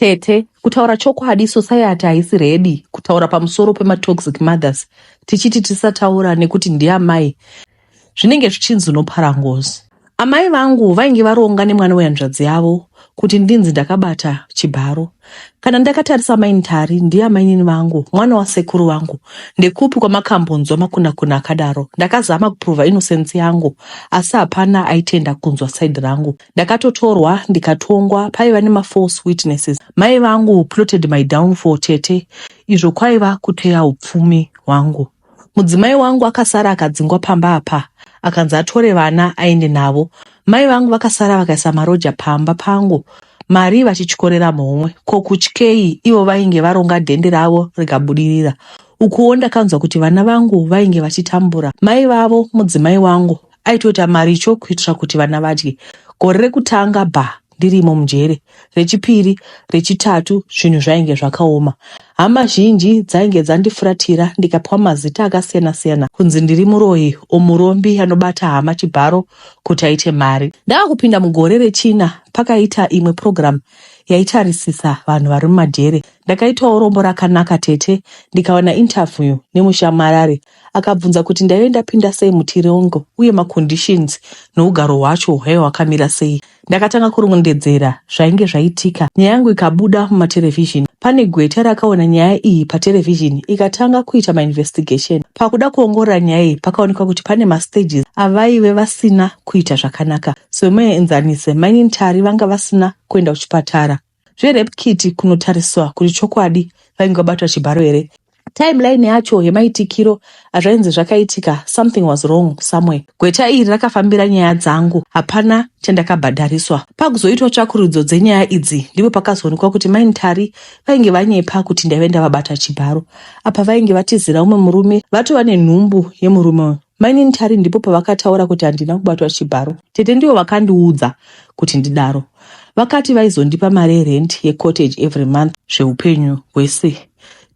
Tete, kutaura chokwadi society haisi ready kutaura pamusoro pematoxic mothers tichiti tisataura nekuti ndiamai zvinenge zvichinzi unopara ngozi. Amai vangu vainge varonga nemwana wehanzvadzi yavo kuti ndinzi ndakabata chibharo. Kana ndakatarisa mai Ntari ndiye amainini vangu, mwana wasekuru vangu. Ndekupi kwamakambonzwa makunakuna akadaro? Ndakazama kuprova innocence yangu asi hapana aitenda kunzwa side rangu. Ndakatotorwa ndikatongwa paiva nemafalse witnesses. Mai vangu plotted my downfall tete izvo kwaiva kuteya upfumi hwangu. Mudzimai wangu akasara akadzingwa pamba apa akanzi atore vana aende navo. Mai vangu vakasara vakaisa maroja pamba pangu mari vachityorera muhomwe. Ko kutyei ivo vainge varonga dhende ravo rikabudirira. Ukuwo ndakanzwa kuti vana vangu vainge vachitambura. Mai vavo mudzimai wangu aitoita maricho kuitira kuti vana vadye. Gore rekutanga bha ndirimo mujere, rechipiri, rechitatu zvinhu zvainge zvakaoma. Hama zhinji dzainge dzandifuratira ndikapiwa mazita akasiyana-siyana kunzi ndiri muroyi omurombi anobata hama chibharo kuti aite mari. Ndava kupinda mugore rechina pakaita imwe purogiramu yaitarisisa vanhu vari mumajere. Ndakaitawo rombo rakanaka tete ndikawana interview nemushamarari Akabvunza kuti ndaive ndapinda sei mutirongo uye maconditions nougaro hwacho hwaive hwakamira sei. Ndakatanga kurondedzera zvainge zvaitika, nyaya yangu ikabuda mumaterevhizhini. Pane gweta rakaona nyaya iyi paterevhizhini ikatanga kuita mainvestigation. Pakuda kuongorora nyaya iyi pakaonekwa kuti pane mastages avaive vasina kuita zvakanaka. Semuenzanise, Mainini Tari vanga vasina kuenda kuchipatara zverape kit kunotariswa kuti chokwadi vainge vabatwa chibharo here. Timeline yacho yemaitikiro azvainzi zvakaitika something was wrong somewhere. Gweta iri rakafambira nyaya dzangu hapana chandakabhadhariswa. Pakuzoitwa tsvakurudzo dzenyaya idzi ndipo pakazoonekwa kuti Mai Ntari vainge vanyepa kuti ndaive ndavabata chibharo. Apa vainge vatizira umwe murume vatova nenhumbu yemurume uyu. Mainini Tari ndipo pavakataura kuti handina kubatwa chibharo. Tete ndivo vakandiudza kuti ndidaro. Vakati vaizondipa mari yerent yecottage every month zveupenyu hwese.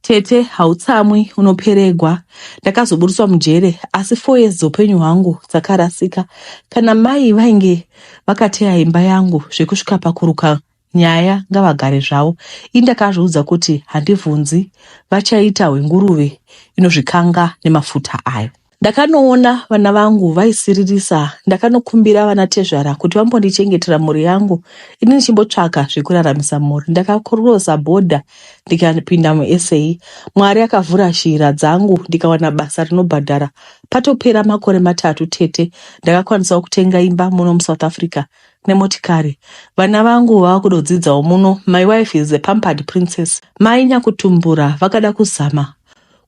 Tete hautsamwi unoperegwa. Ndakazoburitswa mujere asi 4 years dzeupenyu hwangu dzakarasika. Kana mai vainge vakateya imba yangu zvekusvika pakuruka nyaya ngavagare zvavo. Ini ndakazviudza kuti handivhunzi vachaita hwenguruve inozvikanga nemafuta ayo. Ndakanoona vana vangu vaisiririsa ndakanokumbira vana tezvara kuti vambondichengetera mhuri yangu ini ndichimbotsvaka zvekuraramisa mhuri. Ndakakrosa bhodha ndikapinda muSA. Mwari akavhura zhira dzangu ndikawana basa rinobhadhara. Patopera makore matatu tete ndakakwanisawo kutenga imba muno muSouth Africa nemotikari. Vana vangu vava kudodzidzawo muno. My wife is a pampered princess. Mai nyakutumbura vakada kuzama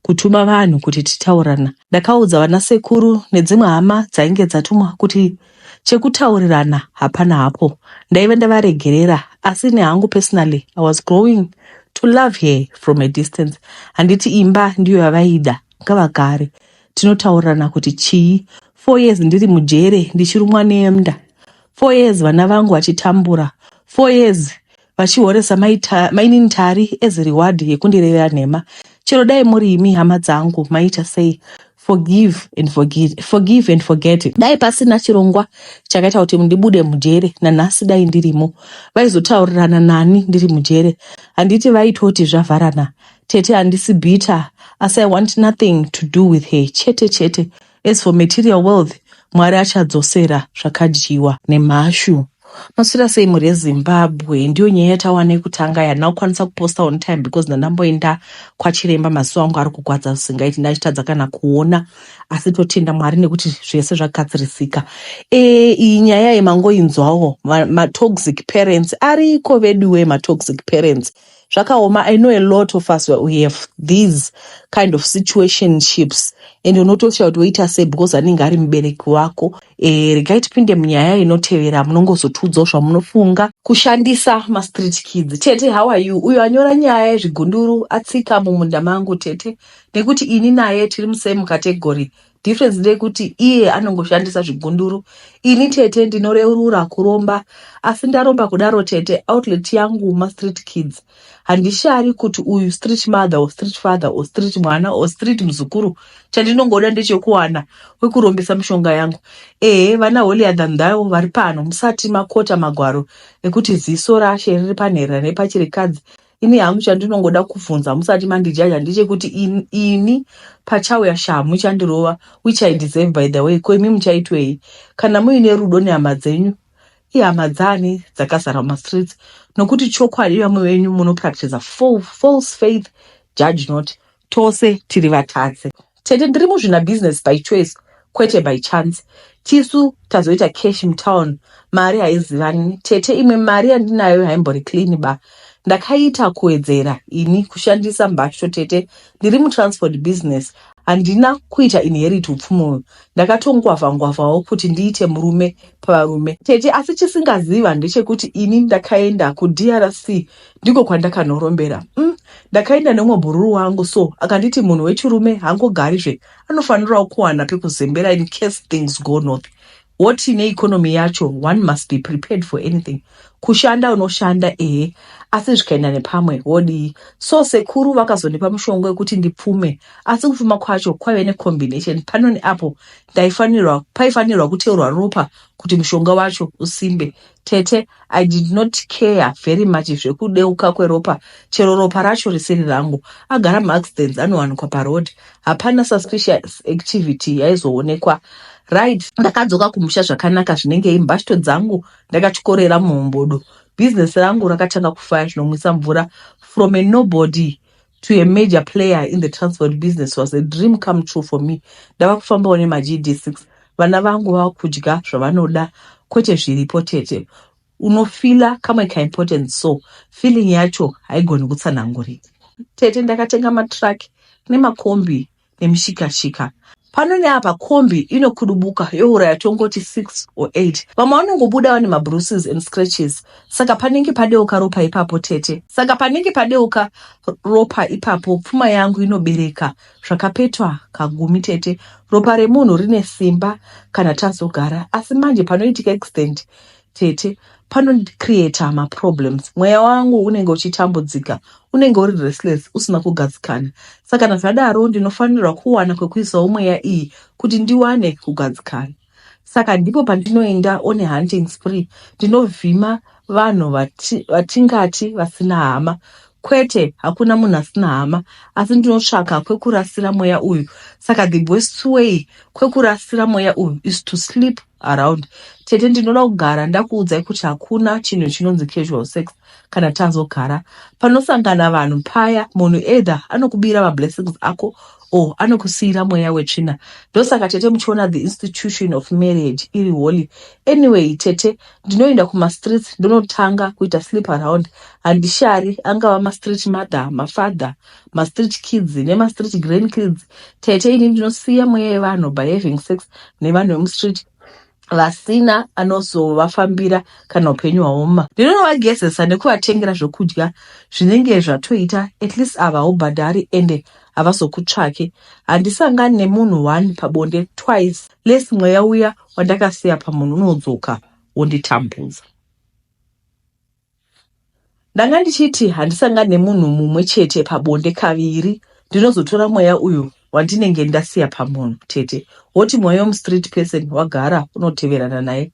kutuma vanhu kuti titaurana. Ndakaudza vana sekuru nedzimwe hama dzainge dzatumwa kuti chekutaurirana hapana hapo. Ndaive ndavaregerera asi ini hangu personally I was growing to love her from a distance. Handiti imba ndiyo yavaida ngavagare tinotaurirana kuti chii. 4 years ndiri mujere ndichirumwa nemda. 4 years vana vangu vachitambura. 4 years vachihoresa mainini Tari as reward yekundirevera nhema. Chero dai muri imi hama dzangu maita sei? Forgive and forget, forgive and forget. Dai pasina chirongwa chakaita kuti ndibude mujere nanhasi dai ndirimo. Vaizotaurirana nani ndiri mujere? Handiti vaitoti zvavharana. Tete handisi bitter asi I want nothing to do with her chete chete. As for material wealth, Mwari achadzosera zvakadyiwa nemhashu. Maswera sei mhuri yeZimbabwe? Ndiyo nyaya yatawana yekutanga yandina kukwanisa kuposta on time because ndandamboenda kwachiremba maziso angu ari kugwadza zvisingaiti ndachitadza kana kuona asi totenda Mwari nekuti zvese zvagadzirisika. E, iyi nyaya yemangoinzwawo matoxic parents ariko veduwe matoxic parents zvakaoma i know a lot of us we have these kind of situationships and unotoshaya kuti woita sei because anenge ari mubereki wako e, regai tipinde munyaya inotevera munongozotiudzawo zvamunofunga kushandisa mastreet kids tete how are you uyo anyora nyaya yezvigunduru atsika mumunda mangu tete nekuti ini naye tiri musame category Difference ndeyekuti iye anongoshandisa zvigunduru ini tete ndinoreurura kuromba asi ndaromba kudaro tete outlet yangu mastreet kids handishari kuti uyu street mother or street father or street mwana or street muzukuru chandinongoda ndechekuwana wekurombesa mishonga yangu e, Ehe, vana holier than thou vari pano, musati makota magwaro ekuti ziso raShe riri panherera nepachirikadzi. Ini hangu chandinongoda kubvunza musati mandijaja ndechekuti ini pachauya shamhu ichandirova, which I deserve by the way, ko imi muchaitwei? Kana muine rudo nehama dzenyu, ihama dzaani dzakazara mumastreets? Nokuti chokwadi vamwe venyu munopractiza false faith, judge not. Tose tiri vatadzi. Tete, ndiri muzvina business by choice, kwete by chance. Tisu tazoita cash mutown, mari haizivani. Tete, imwe mari yandinayo haimbori clean ba. Ndakaita kuwedzera ini kushandisa mbasho. Tete, ndiri mutransport business, handina kuita inherit upfumi uyu, ndakatongwavha-ngwavhawo kuti ndiite murume pavarume, tete. Asi chisingaziva ndechekuti ini ndakaenda kuDRC, ndiko kwandakanorombera. Ndakaenda nemumwe bhururu wangu, so akanditi munhu wechirume hangogarizve, anofanirawo kuwana pekuzembera in case things go north. Woti neeconomy yacho, one must be prepared for anything. Kushanda unoshanda, ehe, asi zvikaenda nepamwe wodii? So sekuru vakazondipa mushonga wekuti ndipfume, asi kupfuma kwacho kwaive necombination pano neapo. Ndaifanirwa, paifanirwa kuteurwa ropa kuti mushonga wacho usimbe. Tete, I did not care very much zvekudeuka kweropa, chero ropa racho risiri rangu. Agara maaccidents anowanikwa paroad, hapana suspicious activity yaizoonekwa, right? Ndakadzoka kumusha zvakanaka zvinenge imbashito dzangu ndakatyorera muhombodo. Bhizinesi rangu rakatanga kufaya zvinomwisa mvura. From a nobody to a major player in the transport business was a dream come true for me. Ndava kufambawo nemaGD6, vana vangu vava kudya zvavanoda, kwete zviripo. Tete, unofeela kamwe kaimportance, so feeling yacho haigoni kutsanangurika. Tete, ndakatenga matruck nemakombi nemishikashika. Pano neapa kombi inokudubuka youraya tongoti 6 or 8, vamwe vanongobuda vane mabruises and scratches. Saka panenge padeuka ropa ipapo, tete, saka panenge padeuka ropa ipapo, pfuma yangu inobereka zvakapetwa kagumi. Tete, ropa remunhu rine simba kana tazogara. Asi manje panoitika accident, tete, panocreata maproblems. Mweya wangu unenge uchitambudzika, unenge uri restless, usina kugadzikana. Saka kana zvadaro, ndinofanirwa kuwana kwekuisawo mweya iyi kuti ndiwane kugadzikana. Saka ndipo pandinoenda on a hunting spree. Ndinovhima vanhu vatingati vasina hama. Kwete, hakuna munhu asina hama, asi ndinotsvaka kwekurasira mweya uyu. Saka the best way kwekurasira mweya uyu is to sleep around. Tete, ndinoda kugara ndakuudzai kuti hakuna chinhu chinonzi casual sex kana tazogara. Panosangana vanhu paya, munhu either anokubira mablessings ako or anokusiyira mweya wetsvina. Ndosaka, tete, muchiona the institution of marriage iri holy. Anyway, tete, ndinoenda kumastreets, ndonotanga kuita sleep around. Handishari, angava mastreet mother, mafather, mastreet kids nemastreet grandkids. Tete, ini ndinosiya mweya yevanhu by having sex nevanhu vemustreet vasina anozovafambira kana upenyu hwaoma. Ndinonovagezesa nekuvatengera zvokudya zvinenge zvatoita. At least ava haubhadhari, ende havazokutsvake. Handisangani nemunhu one pabonde twice, less mweya uya wandakasiya pamunhu unodzoka wonditambudza. Ndanga ndichiti handisangani nemunhu mumwe chete pabonde kaviri, ndinozotora mweya uyu wandinenge ndasiya pamunhu. Tete, woti mweya wemustreet person wagara unoteverana naye.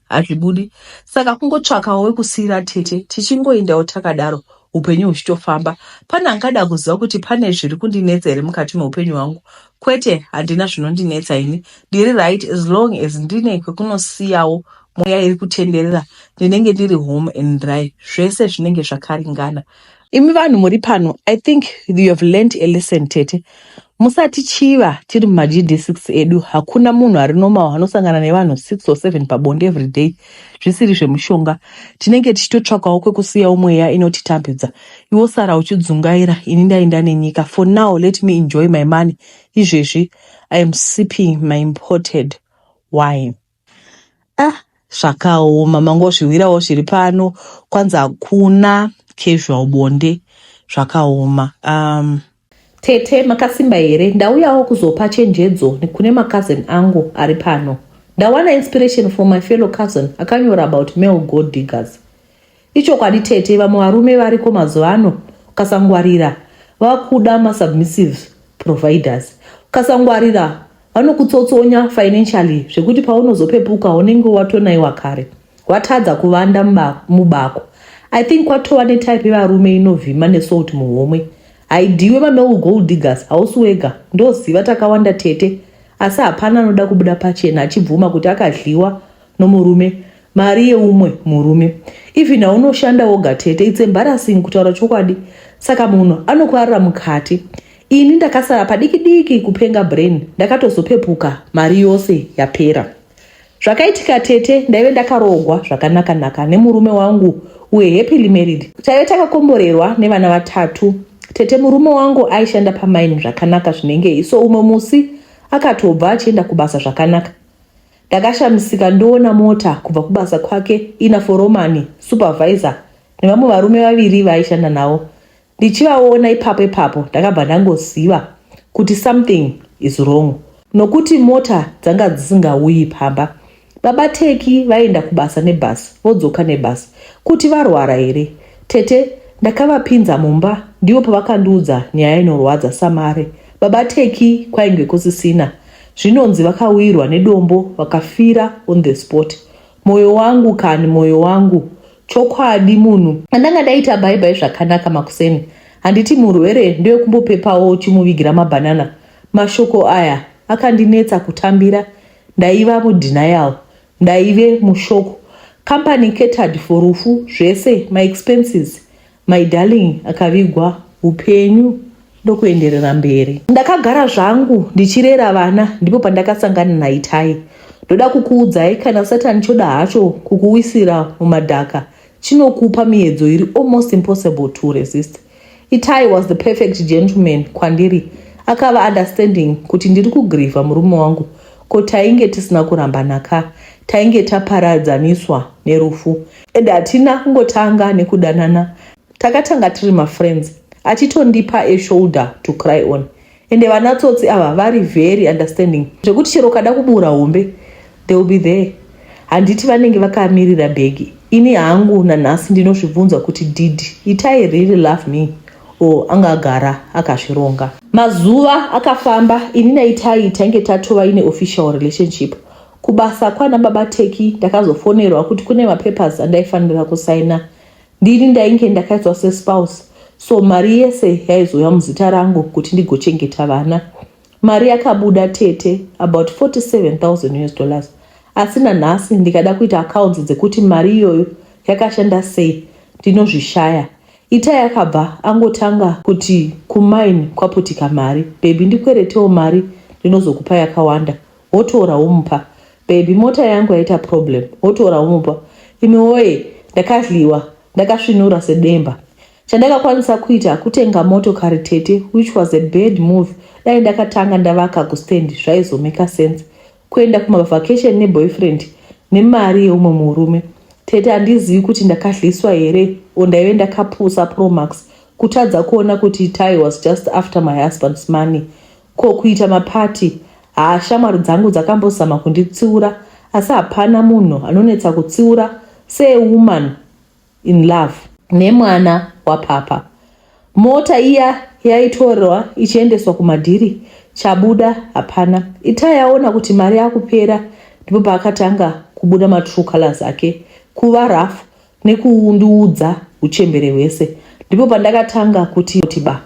Hazvibudi. Saka kungotsvakawo wekusiyira, tete, tichingoendawo takadaro, upenyu huchitofamba. Pane angada kuziva kuti pane zviri kundinetsa here mukati meupenyu hwangu? Kwete, handina zvinondinetsa ini, ndiri right. As long as ndine kwekunosiyawo mweya iri kutenderera, ndinenge ndiri home and dry, zvese zvinenge zvakaringana. Imi vanhu muri pano, I think you have learned a lesson. Tete, musati chiva tiri mumagd6 edu. Hakuna munhu ari normal anosangana nevanhu 6 or 7 pabonde every day zvisiri zvemushonga. Tinenge tichitotsvakawo kwekusiyawo mweya inotitambidza. Iwo sara uchidzungaira, ini ndaenda nenyika. For now, let me enjoy my money. Izvezvi I am sipping my imported wine. Ah, zvakaoma. Mangozviwirawo zviri pano, kwanzi hakuna casual bonde. Zvakaoma. Tete, makasimba here? Ndauyawo kuzopa chenjedzo kune macousin angu ari pano. Ndawana inspiration from my fellow cousin akanyora about male gold diggers. Ichokwadi, tete, vamwe varume variko mazuva ano, ukasangwarira vakuda masubmissive providers. Ukasangwarira. Vanokutsotsonya financially zvekuti paunozopepuka unenge watonaiwa kare, watadza kuvanda mubako. I think kwatova netype yevarume inovhima nesalt muhomwe. Haidiwe mamale gold diggers, hausi wega, ndoziva takawanda tete, asi hapana anoda kubuda pachena achibvuma kuti akadliwa nomurume mari yeumwe murume. Even haunoshanda woga tete, it's embarrassing kutaura chokwadi. Saka munhu anokuvarira mukati. Ini ndakasara padiki diki kupenga brain, ndakatozopepuka mari yose yapera. Zvakaitika tete, ndaive ndakaroogwa zvakanaka-naka nemurume wangu, we happily married. Taive takakomborerwa nevana vatatu. Tete, murume wangu aishanda pamaini zvakanaka zvinengei, so umwe musi akatobva achienda kubasa zvakanaka. Ndakashamisika ndoona mota kubva kubasa kwake ina foromani, supervisor nevamwe varume vaviri vaaishanda navo. Ndichivaona ipapo ipapo ndakabva ndangoziva kuti something is wrong nokuti mota dzanga dzisingauyi pamba. Baba Teki vaenda kubasa nebhasi vodzoka nebhasi. Kuti varwara here? Tete, ndakavapinza mumba ndipo pavakandiudza nyaya inorwadza samare. Baba Teki kwainge kusisina. Zvinonzi vakawirwa nedombo vakafira on the spot. Moyo wangu kani, moyo wangu. Chokwadi munhu andanga ndaita bye bye zvakanaka makuseni. Handiti murwere ndewekumbopepawo uchimuvigira mabhanana. Mashoko aya akandinetsa kutambira. Ndaiva mudenial. Ndaive mushock. Company catered for rufu zvese maexpenses. My darling akavigwa upenyu ndokuenderera mberi. Ndakagara zvangu ndichirera vana ndipo pandakasangana naItai. Ndoda kukuudzai kana Satani choda hacho kukuwisira mumadhaka chinokupa miedzo iri almost impossible to resist. Itai was the perfect gentleman kwandiri. Akava understanding kuti ndiri kugrievha murume wangu. Ko tainge tisina kurambana ka, tainge taparadzaniswa nerufu. And hatina kungotanga nekudanana, takatanga tiri mafriends achitondipa a shoulder to cry on. Ende vana tsotsi ava vari very understanding zvekuti chero ukada kubura hombe they will be there. Handiti vanenge vakamirira bhegi. Ini hangu nanhasi ndinozvibvunza kuti did Itai really love me or anga agara akazvironga. Mazuva akafamba ini naItai tainge tatova ine official relationship. Kubasa kwana baba Teki ndakazofonerwa kuti kune mapapers andaifanira kusaina. Ndini ndainge ndakaiswa sespouse, so mari yese yaizouya muzita rangu kuti ndigochengeta vana. Mari yakabuda tete about 47,000 US dollars. Asi nanhasi ndikada kuita accounts dzekuti mari iyoyo yakashanda sei ndinozvishaya. Itai akabva angotanga kuti kumine kwaputika mari. Baby ndikweretewo mari ndinozokupa yakawanda. Wotora womupa. Baby mota yangu yaita problem. Wotora womupa. Imi woye ndakadliwa ndakasvinura sedemba. Chandakakwanisa kuita kutenga motokari tete which was a bad move. Dai ndakatanga ndavaka kustand zvaizomeka sense. Kuenda kumavacation neboyfriend nemari yeumwe murume. Tete handizivi kuti ndakadliswa here or ndaive ndakapusa Promax kutadza kuona kuti Itai was just after my husband's money. Ko kuita mapati? Haa shamwari dzangu dzakambozama kunditsiura asi hapana munhu anonetsa kutsiura sewoman in love nemwana wapapa. Mota iya yaitorwa ichiendeswa kumadhiri chabuda hapana. Itai aona kuti mari yakupera ndipo paakatanga kubuda matrue colors ake kuva rough nekundiudza uchembere hwese. Ndipo pandakatanga kuti ba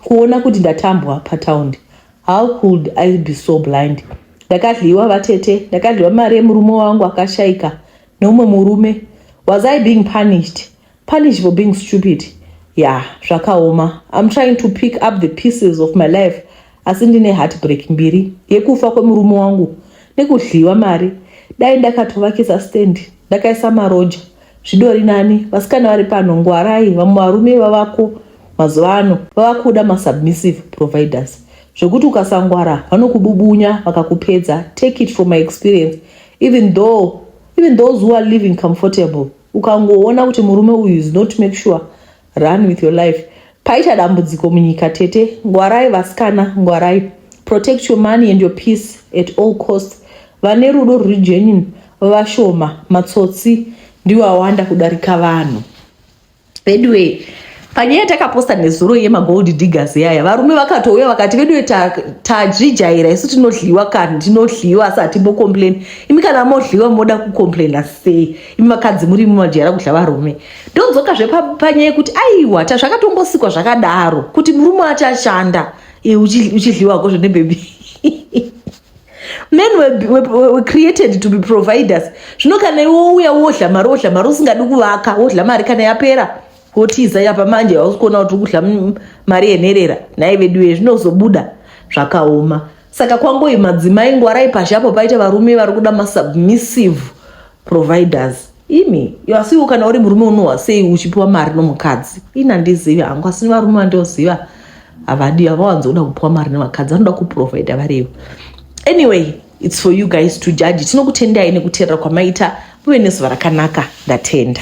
kuona kuti ndatambwa pataundi. How could I be so blind? Ndakadliwa vatete, ndakadliwa mari yemurume wangu akashaika neumwe murume. Was I being punished? Punished for being stupid? Yeah, zvakaoma. I'm trying to pick up the pieces of my life asi ndine heartbreak mbiri yekufa kwemurume wangu nekudliwa mari. Dai ndakatovakisa stand, ndakaisa maroja. Zvidori nani, vasikana vari pano ngwarai, vamwe varume vavako mazuva ano vavakuda masubmissive providers zvekuti ukasangwara vanokububunya vakakupedza. Take it from my experience, even though even those who are living comfortable, ukangoona kuti murume uyu is not make sure, run with your life. Paita dambudziko munyika tete, ngwarai vasikana, ngwarai. Protect your money and your peace at all costs. Vane rudo rwuri genuine vashoma, matsotsi ndiwo awanda kudarika vanhu. Anyway, Panyaya yatakaposta nezuro yemagold diggers yaya, varume vakatouya vakati veduwe tazvijaira isu tinodliwa kani, tinodliwa asi hatimbocomplain. Imi kana modliwa moda kucomplaina sei? Imi vakadzi muri imi majaira kudla varume. Ndodzokazve panyaya yekuti aiwa, tazvakatombosikwa zvakadaro kuti murume achashanda uchidliwako zvene baby. Men were created to be providers. Zvino kana iwe wouya wodla mari, wodla mari usingadi kuvaka, wodla mari, kana yapera wotiza. Yapa manje hausi kuona kuti uri kudla mari yenherera. Nhai veduwe, zvinozobuda zvakaoma. Saka kwangoi madzimai, ngwarai pashe apo paita varume vari kuda masubmissive providers. Imi asiwo kana uri murume unohwa sei uchipiwa mari nomukadzi? Ini handizivi hangu, asi varume vandoziva havadi, havawanzoda kupiwa mari nevakadzi, vanoda kuprovida varivo. Anyway, it's for you guys to judge. Tinokutendai nekuteerera kwamaita. Muve nezuva rakanaka. Ndatenda.